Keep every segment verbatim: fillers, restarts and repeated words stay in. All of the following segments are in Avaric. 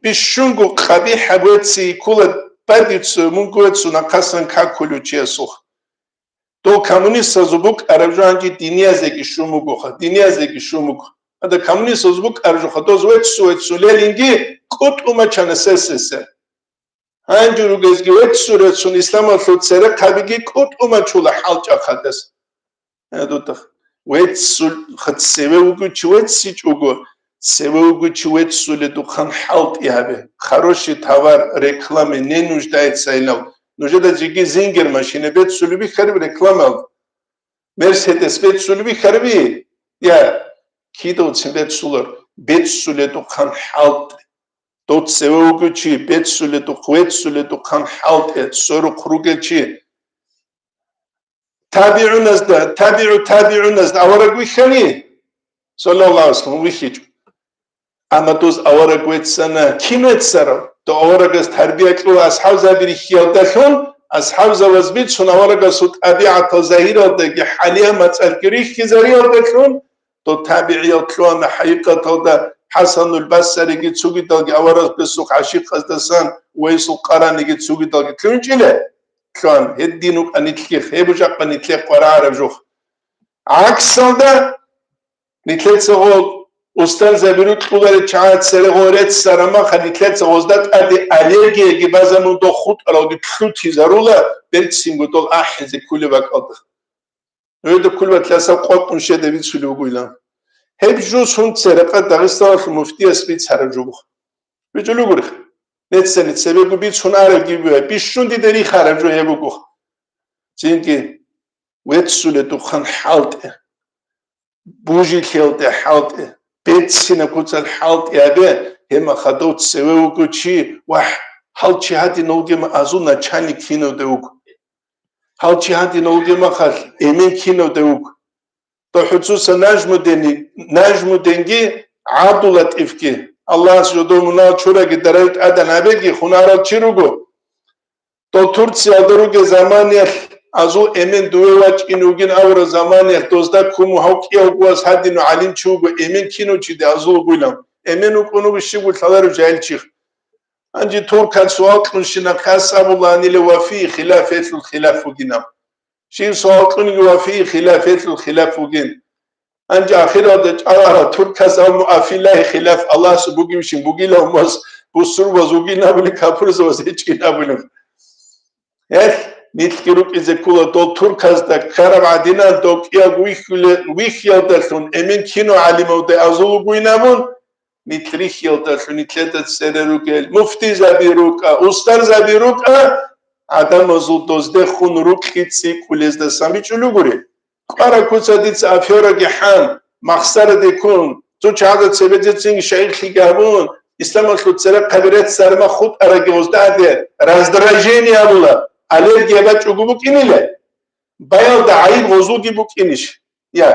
бищунго къабихӀаб вецци ккола, бадицо мунго веццу нахъасан какулев чиясухъ. Дол коммунистазул букӀараб жо гьанже диниязеги щун бугоха, диниязеги щун буго. Ада коммунистазул букӀараб жоха доз веццу-веццу лелинги кӀутӀума чана сесесер. Гьанже ругезги веццу-реццун исламалъул церехъабиги кӀутӀума чула хӀалчӀахъадас. Гьадутах. Веццул-, ха, цеве вуго чи веццичӀого, цеве вуго чи веццуледухъан хӀалтӀи гьабе. Хороший товар, реклама, не нуждается инал. Нужеда жеги зингер машина беццулеби хьариб рекламал. Мерседес беццулеби хьариби? Я, кидавцин беццулар, беццуледухъан хӀалтӀи. Дов цеве вуго чи, беццуледухъ, веццуледухъан хӀалтӀи, сорухъ ругел чи. ТабигӀуназда, табигӀу табигӀуназда авараг вихьани, саллаллагьу гӀалайгьи вассалам, вихьичӀо. Амма доз авараг веццана, кин веццарав? Дов аварагас тарбия кьула асхӀабзаби рихьиялдалъун, асхӀабзабаз бицун аварагасул тӀабигӀатал загьиралдаги хӀалия мацӀалъги рихьизариялдалъун, дов табигӀиял лъугьана хӀакъикъаталда ХӀасанул Басриги цугидалги аварагасухъ гӀашикъаздасан Увайсул Къараниги цугидалги лъугьинчӀила. Лъугьан, гьедин вукӀа нилъги, гьеб жакъа нилъехъ къварагӀараб жух. ГӀаксалда, нилъецаго устарзаби рукьуларел чагӀаз церего реццараб маха, нилъеца гъозда тӀаде аллергияги базамун дов хутӀаралги лъутизарула, берцинго дол ахӀизе кколеб бакӀалда. Гьеда кколеб лъасаб къвакъун щеда бицулев вугойилан. Гьеб жо сунца рекъа Дагъистаналъул муфтияс бицараб жо буго. БичӀулев гурихъ. Нецани цебего бицун арабги бугеб, бищун дида рихараб жо гьеб буго. Цинги веццуледухъан хӀалтӀи, бужилъиялде хӀалтӀи, беццинаб куцал хӀалтӀи гьабе, гьеб маха дов цеве вуго чи, вагь, гьал чи гьадинав вугема азул начальник кинавда вуго. Гьал чи гьадинав вугема хал эмен кинавда вуго. Дов хӀуцуса Нажмудени-, Нажмуденги ГӀабдуллатӀифги, Аллагьас жодов мунагьал чураги дарай тӀадан гьабеги, хунарал чи руго. Дол Турциялда ругел заманиялъ азул эмен дуве вачӀин вугин авураб заманиялъ дозда ккун вугев кӀиявго вас гьадинав гӀалимчи вуго, эмен кинав чида азул вугилан. Эмен вукӀун вуго щибго лъаларев жагьил чихъ. Гьанже туркан суал кьунщина хъас абуланила ва фи хилаф, гьелъул хилаф вугинаб. Щив суал кьуниги ва фи хилаф, гьелъул хилаф вугин. Гьанже ахиралда чӀалара туркас абун, афиллагьи хилаф, Аллагьасул бугевщин бугилав мос, бусурбаз вугин абулеб, капурзабаз гьечӀин абулеб. Гьелъ нилъги рукӀизе ккола дол турказда ккараб гӀадинан дов кӀиявго вихьуле-, вихьиялдалъун эмен кино гӀалимавда азул вугойин абун, нилъ рихьиялдалъун нилъеда цере ругел муфтизаби рукӀа, устарзаби рукӀа, гӀадамазул доздехун рукьи цӀикӀкӀулездасан бичӀчӀулев гури. Квара куца дица афераги хӀан, махсараде ккун, цо чагӀазда цебедецин шайихлъиги гьабун, исламалъул церехъаби реццарма хутӀараги гъоздаде раздражение абула, аллергия бачӀого букӀинила. Баялда гӀайиб гъозулги букӀинищ? Я.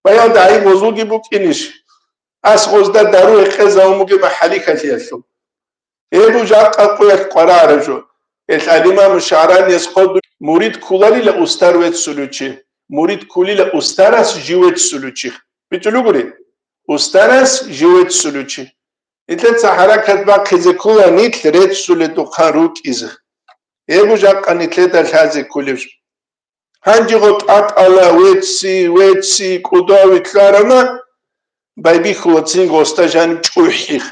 Баялда гӀайиб гъозулги букӀинищ? Ас гъозда дару гьекъезавун бугеб хӀалихьалъиялъул. Гьеб жакъа къоялъ къварагӀараб жо. Гьелъ гьал имам ШагӀранияс хъван мурид кколарила устар веццулев чи, мурид кколила устарас жив веццулев чи. БичӀчӀулев гури? Устарас жив веццулев чи. Нилъеца хӀаракат бахъизе ккола нилъ реццуледухъан рукӀизе. Гьеб жакъа нилъеда лъазе кколеб жо. Гьанжего тӀатӀала, вецци, вецци, кӀудав витлъарана, байбихьула цин гъоста жаниб чӀухӀихъ.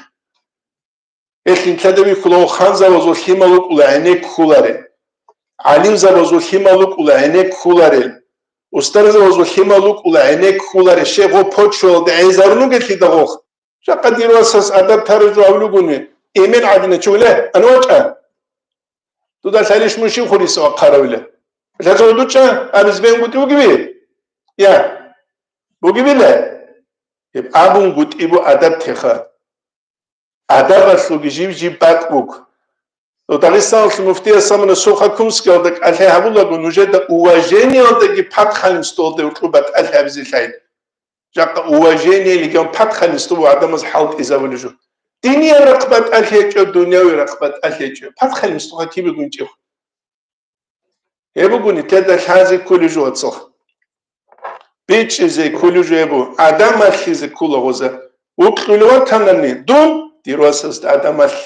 Гьелъ нилъеда бихьула ханзабазул лъимал вукӀула гӀенеккуларел, гӀалимзабазул лъимал вукӀула гӀенеккуларел, устарзабазул лъимал вукӀула гӀенеккуларел, щай гъо почвалда гӀезарун вугелъидал гъо. Жакъа дир васас адаб тараз жо гьавлугуни, эмен гӀадиначи вугила, ана вачӀа. Дуда лъалищ мун щив хурис вахъаравила? Лъазав дучӀа, абиз бен гутӀи вугиви? Я. Бугибила? Гьеб абун гутӀи бу адаб теха. Адабалъулги жив-жив бакӀ буго. Дагъистаналъул муфтияс амана Сухокумскиялда кӀалъай гьабулаго нужеда уважениялдаги патхалин столде укьу батӀалъи гьабизе лъай. Жакъа уважение лиган патхалин столбу гӀадамаз хӀалтӀизабулеб жо. Диниял рахъ батӀалъи гьечӀо, дунияви рахъ батӀалъи гьечӀо. Патхалин столха кибе гунчӀев? Гьеб буго нилъеда лъазе кколеб жо, вацал. БичӀчӀизе кколеб жо гьеб буго, гӀадамалъизе ккола гъоза. Вукьулев ватанани, дун дир васасда адамалъ,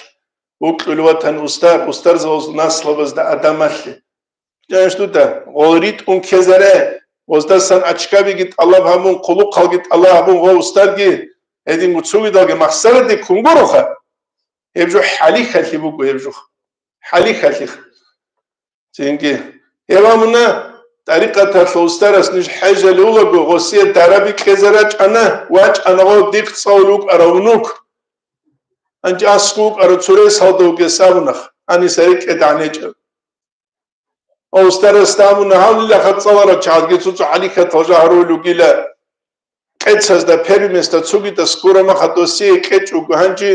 вукьулев ватан устар, устарзавазул наслабазда адамалъ. Жаниш дуда, гъол ритӀун ккезаре, гъоздасан ачкабиги тӀалаб гьабун, хъулухъалги тӀалаб гьабун, гъов устарги, гьединго цогидалги махсараде ккун гуроха. Гьеб жо хӀалихьалъи буго, гьеб жо. ХӀалихьалъи. Цинги, гьев амуна, тӀарикъаталъул устарас ниж хӀежалев вулаго, гъосие дараби кьезе рачӀана, вачӀана гъов дихъ цӀалулев вукӀарав внук. Гьанже аскӀов вукӀарав цо ресалда вугес абунах, гьаниса рекӀеда гӀенечӀев. Гъов устарасда абуна, гьавлилаха цӀаларав чагӀазги цо-цо хӀалихьатал жо гьарулел ругила. КӀецазда, первенствода цогидас гурамаха досие кьечӀого гьанже,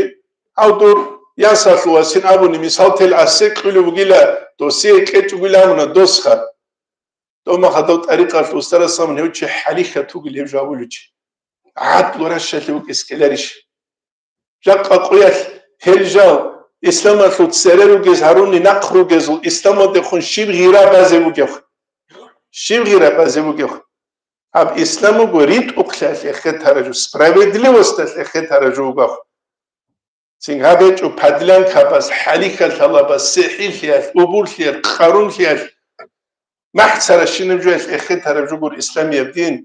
гьав дур ясалъул васин абуни, мисал тел асе кьулев вугила, досие кьечӀогила абуна досха. Дома хадав тӀарикъалъ устарас абун гьев чи хӀалихьат вугил гьев жавулев чи. ГӀадлу ращалъе вукӀес ккеларищ? Жакъа къуялъ гьел жал исламалъул цере ругез гьаруни нахъ ругезул исламалдехун щиб гъира базе бугев? Щиб гъира базе бугев? Гьаб ислам вуго ритӀухълъиялъе хетараб жо, справедливосталъе хетараб жо вугев. Цин гьаб гьечӀо подлянкабаз, хӀалихьалъалабаз, сихӀирлъиялъ, убурлъиялъ, къарунлъиялъ, махӀ царабщинаб жоялъ эхетараб жо гур исламияб дин.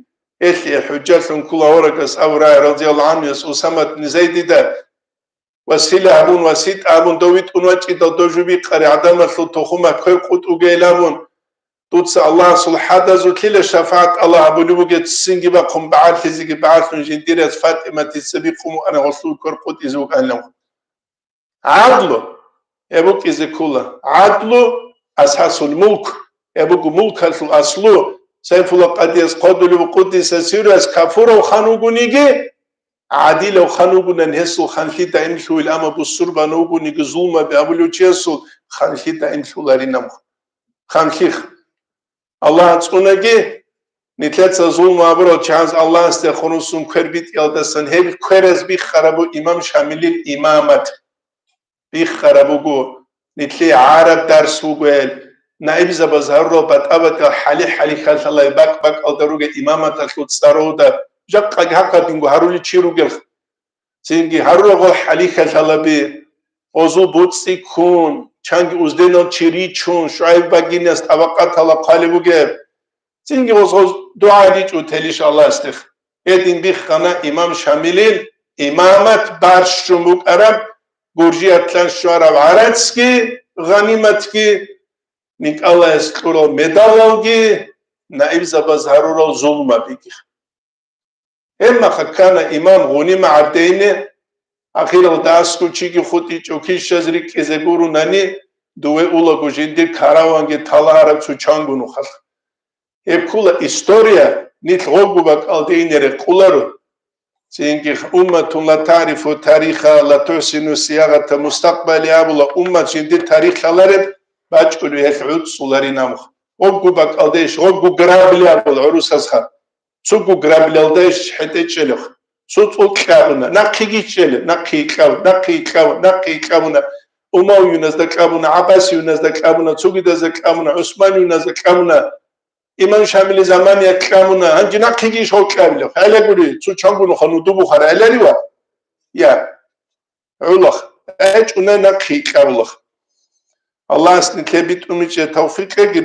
Гьелъие хӀужалъун ккола аварагас абурай, радияллагьу гӀанхуяс, Усамат бин Зайдида, васила гьабун, васитӀа гьабун, дов витӀун вачӀидал дов жо бикъараб гӀадамалъул тухумалъ квер къутӀугейилан абун, дуца Аллагьасул хӀадазулъила шафагӀат Аллагь гьабулеб бугеб ццинги бахъун, багӀалъизеги багӀалъун, жиндираз ФатӀиматица бикъун букӀана гъолъул квер къутӀизе вукӀанилан. ГӀадлу, гьеб букӀизе ккола. ГӀадлу асасул мулк, гьеб буго мулкалъул аслу. Сайфулла къадияс хъодулев, къуддиса сирругьу, кафурав хан вугониги, гӀадилав хан вугонан, гьесул ханлъи даимлъугьил, амма бусурбан вугониги, зулмаби гьабулев чиясул ханлъи даимлъуларинаб. Ханлъих. Аллагь цӀунаги, нилъеца зулму гьабурал чагӀаз Аллагьасде хурусун квер битӀиялдасан гьеб квераз биххараб буго имам Шамилил имамат. Биххараб буго, нилъее гӀараб дарс вуго гьел, наибзабаз гьарурал батӀа-батӀиял хӀали-хӀали хьалхьалай бакӀ-бакӀалда ругел имаматалъул цӀаралда жакъаги гьахъадинго гьарулев чи ругел. Цинги гьарурал хӀалихьалъалаби, гъозул буцӀцӀи ккун, чанги узденал чи ричун, ШугӀайб багинас тӀабакъатала хъвалеб бугеб. Цинги гъоз-гъоз дугӀа ричӀо телищ Аллагьасдехъ. Гьедин биххана имам Шамилил имамат барщун букӀараб, гуржиятлъан щвараб гӀарацги, гъаниматги, Николаес кьурал медалалги, наибзабаз гьарурал зулмабиги. Гьебмаха ккана имам Гъунима гӀардейне, ахиралда аскӀов чиги хутӀичӀев кищаз рикӀкӀизе гурунани, дуве улаго жиндир караванги талагьараб цо чанго нухалъ. Гьеб ккола история, нилъ гъогу бакӀалде ине рекъоларо. Цинги умматун ла тарифу тариха, ла тухсину сиягъата мустакъбали абула, уммат жиндир тарих лъалареб бачӀулев гьелъ гӀуцӀуларин амх. Гъогу бакӀалде иш, гъогу грабли абула гӀурусазха. Цугу граблялда иш хӀетӀе чӀелев. Цо цӀул кьабуна, нахъеги чӀеле, нахъе кьаб-, нахъе кьаб-, нахъе кьабуна. Умавиюназда кьабуна, гӀаббасиюназда кьабуна, цугидазда кьабуна, ГӀусманиюназда кьабуна. Имам Шамили замания кьабуна, гьанже нахъеги иш гьав кьабилев. ГӀеле гури, цо чанго нуха нуду бухара гӀеларива? Я. ГӀулах. ГӀечӀуна нахъе кьабулах. Аллагьас нилъе битӀумичӀеб тавфикъ кьеги.